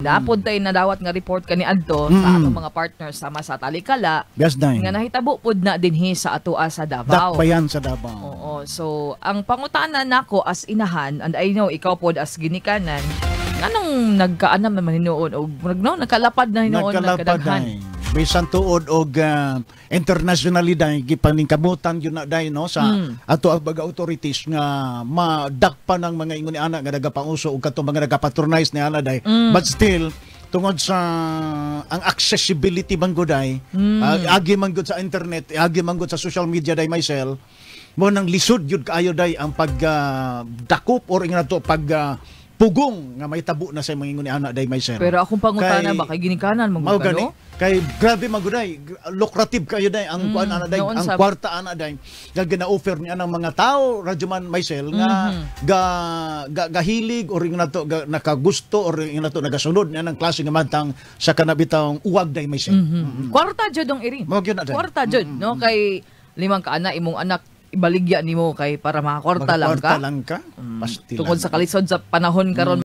Naa pod tay nadawat nga report kaniadto sa atong mga partners sama sa Talikala Yes, day. nga nahitabo pod na dinhi sa atoa sa Davao. Dakbayan sa Davao. Oo. So, ang pangutana nako as inahan, and I know ikaw pod as ginikanan, nganong nagkaanam naman hinuon o no, nagkalapad na hinuon? Nagkalapad nagkadaghan? Day. Bisan tuod og internationally day, gipaningkamutan yun na day, no, sa ato ang mga authorities nga madakpan ng mga ingon ni ana nga nagapauso og katong mga nagapatronize ni ana day. But still, tungod sa ang accessibility man gud day, agi man gud sa internet, agi man gud sa social media day, myself mo nang lisod yun kaayo day ang pag dakop or ingon nato pag pugong nga may tabo na sa mga ingon ni ana day, myself. Pero akong pangutana ba kay ginikanan mo Mao ka, gani. no? Kay grabe maguday, lucrative kayo day ang kuan ana day, noon ang kwarta ana day nga gina-offer niya ng mga tao radyo man, myself, nga ga gahilig or ingon nato ga, nakagusto or ingon nato nagasunod niya ng klase nga mantang sa kanabitang uwag day, myself. Kwarta jud ang iri. Mao gyud na day. Kwarta jud, no, kay limang ka ana imong anak ibaligya nimo kay para makakwarta lang Magkwarta ka. Lang ka. Pastil Tungod lang. Sa kalisod sa panahon karon.